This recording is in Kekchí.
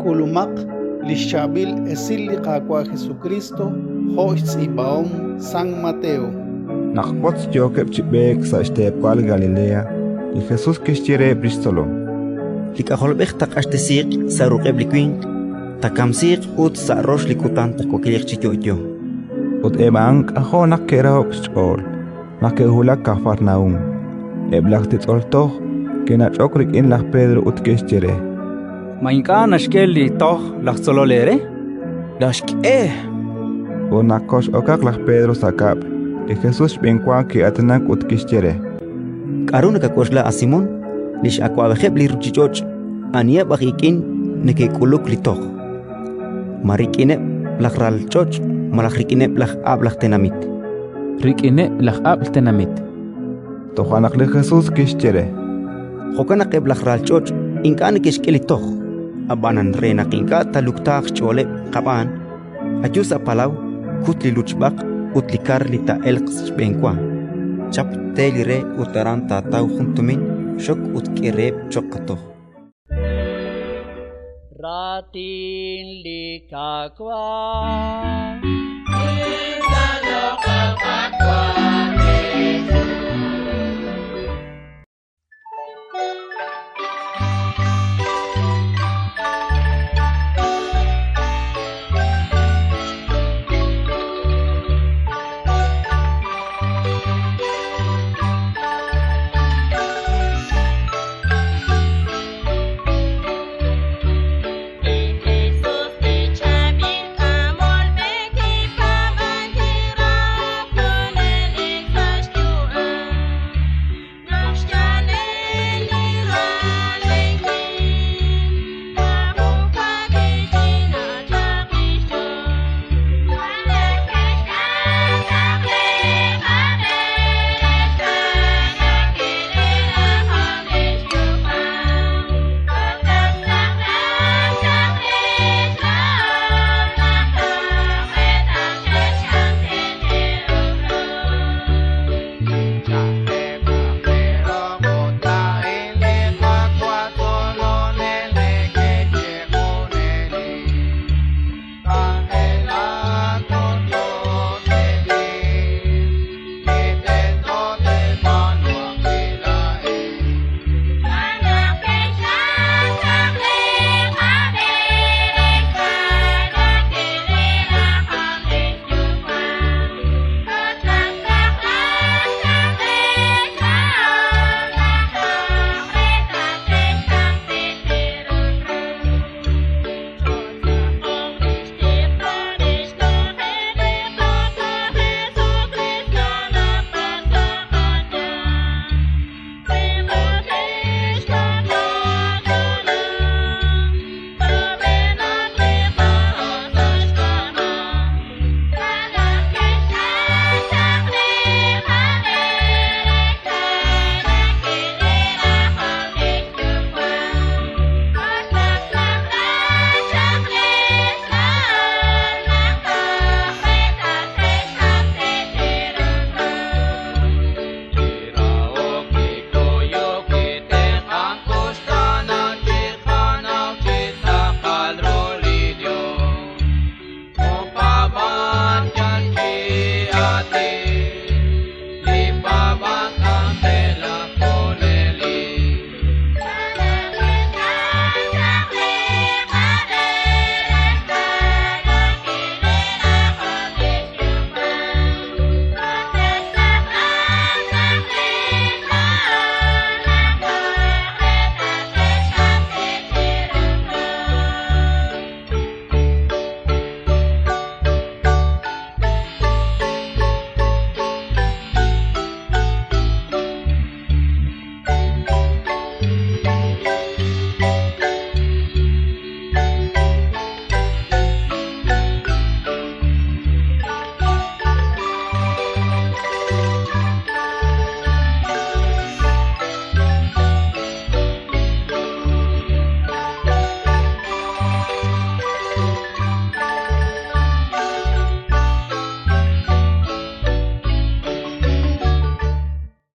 K'ulumaq li xChaab'il Esil li Qaawa' Jesukriist jo' xtz'iib'ahom San Mateo. Naq wotz yookeb' chi b'eek sa' xteepal Galilea, li Jesus kixye reheb' li xtzolom: Li K'ajolb'ej taaq'axtesiiq sa' ruq'eb' li winq, taakamsiiq ut sa' rox li kutan taawakliiq chi yo'yo. Ut eb' a'an k'ajo' naq ke'raho'k xch'ool. Naq ke'wulak Kafarnaúm, eb' laj titz'ol toj ke'nach'ok rik'in laj Pedro ut ke'xye re: Ma ink'a' naxk'e li toj laj tzolol eere? Naxk'e. Ut naq kox'okaq laj Pedro sa' kab'l, li Jesus xb'enwa ki'aatinak ut kixye re: K'aru nakak'oxla, a Simón? Li x'awab'ejeb' li ruuchich'och' aniheb' aj ik'in neke'k'uluk li toj? Ma rik'ineb' laj ral ch'och' malaj rik'ineb' laj ab'l aj tenamit? Rik'ineb' laj ab'l tenamit. Toja' naq li Jesus kixye re: Jo'kan naq eb' laj ral ch'och' ink'a' neke'xk'e li toj. Ab'anan re naq ink'a' taaluktaaq xch'ooleb' qab'aan, ayu sa' palaw, kut li luchb'aq ut li kar li taa'elq xb'enwa. Chap, te li re ut aran taataw jun tumin, xok ut k'e reheb' cho'q qatoj. Raatin li Qaawa'.